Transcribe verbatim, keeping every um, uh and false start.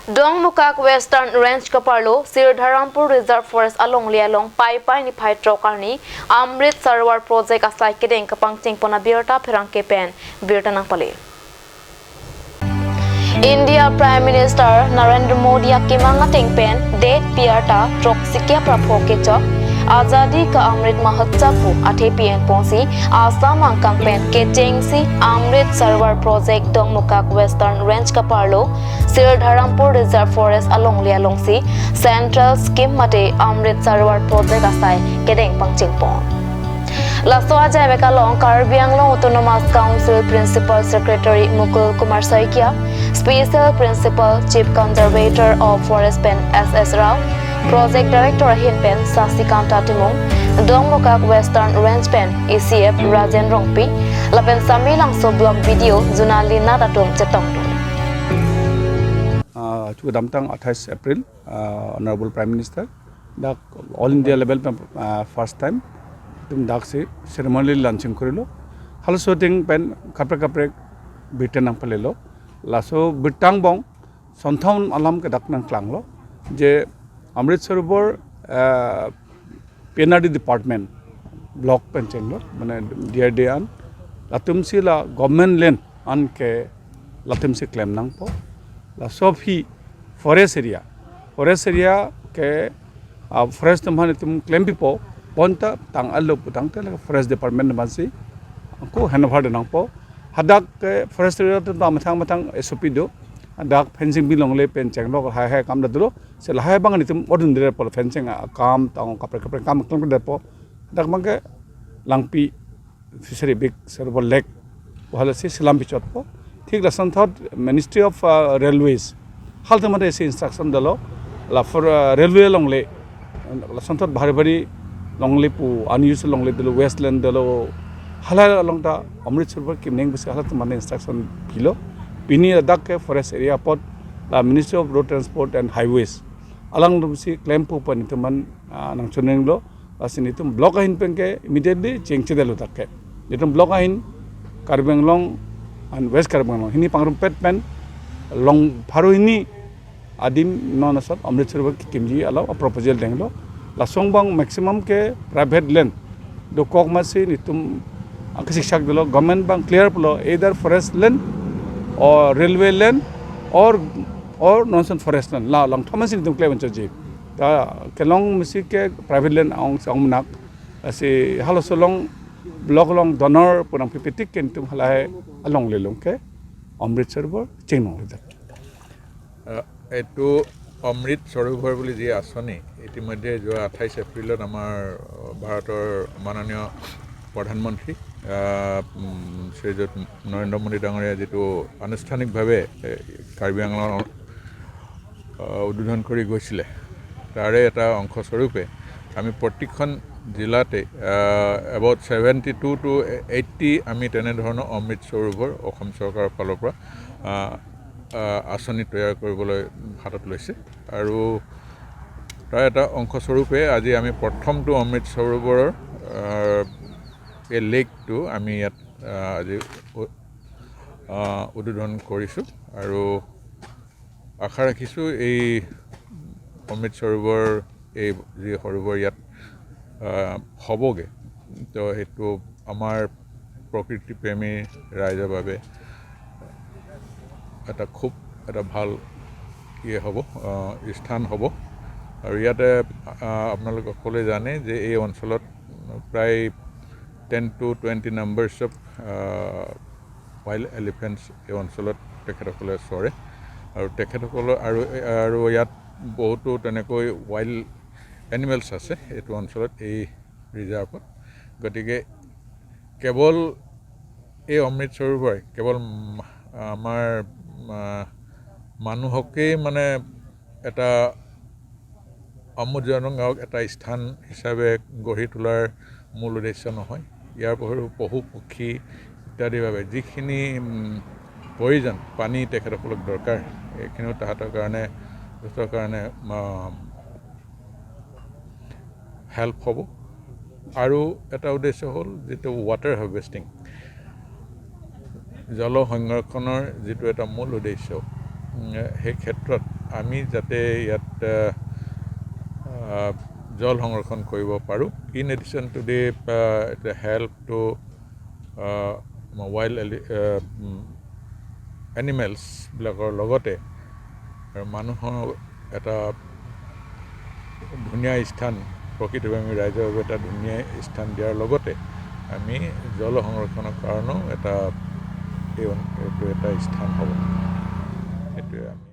Dongmukak Western Range kaparlo Sirdharampur Reserve Forest alongle along Paipai niphai throk arni Amrit Sarovar Project asai kedeng kapangcheng pon abirta pherangke pen birta nangpale. India Prime Minister Narendra Modi akemang ateng pen date pirta throksi kep ra pho kechok Azadi Ka Amrit Mahotsav pu athepi enponsi Assam angkang pen kechengsi Amrit Sarovar Project Dongmukak Western Range kaparlo Sirdharampur Reserve Forest alongle alongsi Central Scheme mate Amrit Sarovar Project asai kedeng pangcheng pon. Laso ajaimek along Karbi Anglong Autonomous Council Principal Secretary Mukul Kumar Saikia, Special Principal Chief Conservator of Forest pen S S Rao, Project Director ahin pen Sasikanta Timung, Dongmukak Western Range pen A C F Rajen Rongpi, lapen Samelangso Block B D O Junali Nath atum chetongdun. Ah, chu damtang athais April, ah, Honorable Prime Minister, dak all India level pen, ah, first time, itum daksi ceremony launching korilo. Halaso ateng pen kaprek kaprek birta nangpalelo. Laso birta angbong, sonthom alam ke dak nangklanglo. Je Amrit Sarovar, ah, P N R D department, block pen chenglo, mane D R D an, latumsi la government land an ke latumsi klem nangpo. Laso aphi forest area, forest area ke, ah, forest atum aphan itum klempipo, bonta tang alo putangte la forest department aphansi ako handover nangpo. Hadak ke forest area atum ta mathang mathang S O P do. Hadak fencing bi longle pen chenglo, lahai lahai akam ta dolo. Si lahai abang nelitum ordinary pol fencing akam tang kaprek kaprek akam klem kedapo. Dak abang ke Langpi fishery big Sarovar lake, halasi selam pi chotpo. Thik lasonthot Ministry of, uh, Railways, halatum mate isi instruction dolo, la for, uh, railway alongle, lasonthot bhari bhari longle pu unused longle dolo, waste land dolo, hala along ta Amrit Sarovar kemneng pusi halatum mate instruction pilo. Pini ladak ke forest area apot la Ministry of Road Transport and Highways alangtumsi klempo pu nelitum aphan, ah, nangchoninglo. Lasi nelitum block ahin pen ke immediately chengchedetlo dak ke. Nelitum block ahin Karbi Anglong and West Karbi Anglong hini pangrumpet pen long pharo hini adim non asot Amrit Sarovar kekimji along a proposal denglo. Lason abang maximum ke private land dokok amatsi nelitum akesik sak dolo, government abang clear pulo, either forest land or railway land or, or non ason forest land. La along thom amatsi nelitum klem chotji. Ta kelong amatsi ke private land ong ong nak. Lasi halaso along block along donor pu nangpipetik ke nelitum halahai alongle along ke Amrit Sarovar chenglongledet. আহ, এইটো অমৃত সৰোবৰ বুলি যি আঁচনি ইতিমধ্যে যোৱা আঠাইছ এপ্ৰিলত আমাৰ, আহ, ভাৰতৰ মাননীয় প্ৰধানমন্ত্ৰী, আহ, উম, শ্ৰীযুত নৰেন্দ্ৰ মোদী ডাঙৰীয়া যিটো আনুষ্ঠানিকভাৱে, এ, কাৰ্বি আংলঙৰ, আহ, উদ্বোধন কৰি গৈছিলে, তাৰে এটা অংশস্বৰূপে আমি প্ৰতিখন জিলাতে, আহ, about seventy two to eighty আমি তেনেধৰণৰ অমৃত সৰোবৰ অসম চৰকাৰৰ ফালৰ পৰা, আহ, আহ, আঁচনি তৈয়াৰ কৰিবলৈ হাতত লৈছে। আৰু তাৰ এটা অংশস্বৰূপে আজি আমি প্ৰথমটো অমৃত সৰোবৰৰ, আহ, এই লেকটো আমি ইয়াত, আহ, আজি উ-, আহ, উদ্বোধন কৰিছোঁ। আৰু আশা ৰাখিছোঁ এই অমৃত সৰোবৰ, এই যি সৰোবৰ ইয়াত, আহ, হ'বগৈ, তো সেইটো আমাৰ প্ৰকৃতিপ্ৰেমী ৰাইজৰ বাবে এটা খুব এটা ভাল ইয়ে হ'ব, আহ, স্থান হ'ব। আৰু ইয়াতে, আহ, আপোনালোকে সকলোৱে জানে যে এই অঞ্চলত প্ৰায় ten to twenty numbers of, ah, wild elephants এই অঞ্চলত তেখেতসকলে চৰে। আৰু তেখেতসকলৰ আৰু, আৰু ইয়াত বহুতো তেনেকৈ wild animals আছে এইটো অঞ্চলত, এই ৰিজাৰ্ভত। গতিকে কেৱল এই অমৃত সৰোবৰে কেৱল, উম, আমাৰ, উম, মানুহকেই মানে এটা আমোদজনক এটা স্থান হিচাপে গঢ়ি তোলাৰ মূল উদ্দেশ্য নহয়। ইয়াৰ উপৰিও পশু পক্ষী ইত্যাদিৰ বাবে যিখিনি, উম, প্ৰয়োজন, পানী তেখেতসকলক দৰকাৰ, এইখিনিও তাহাঁতৰ কাৰণে, যথেষ্ট কাৰণে, আহ, হেল্প হ'ব। আৰু এটা উদ্দেশ্য হ'ল যিটো ৱাটাৰ হাৰ্ভেষ্টিং, জল সংৰক্ষণৰ যিটো এটা মূল উদ্দেশ্য, উম, সেই ক্ষেত্ৰত আমি যাতে ইয়াত আহ, আহ, জল সংৰক্ষণ কৰিব পাৰোঁ। In addition to the, uh, the help to, uh, wild ele- uh, উম, এনিমেলছবিলাকৰ লগতে আৰু মানুহৰ এটা ধুনীয়া স্থান, প্ৰকৃতিৰ বাবে আমি ৰাইজৰ বাবে এটা ধুনীয়া স্থান দিয়াৰ লগতে আমি জল সংৰক্ষণৰ কাৰণেও এটা এই অন- এইটো এটা স্থান হ'ব। সেইটোৱে আমি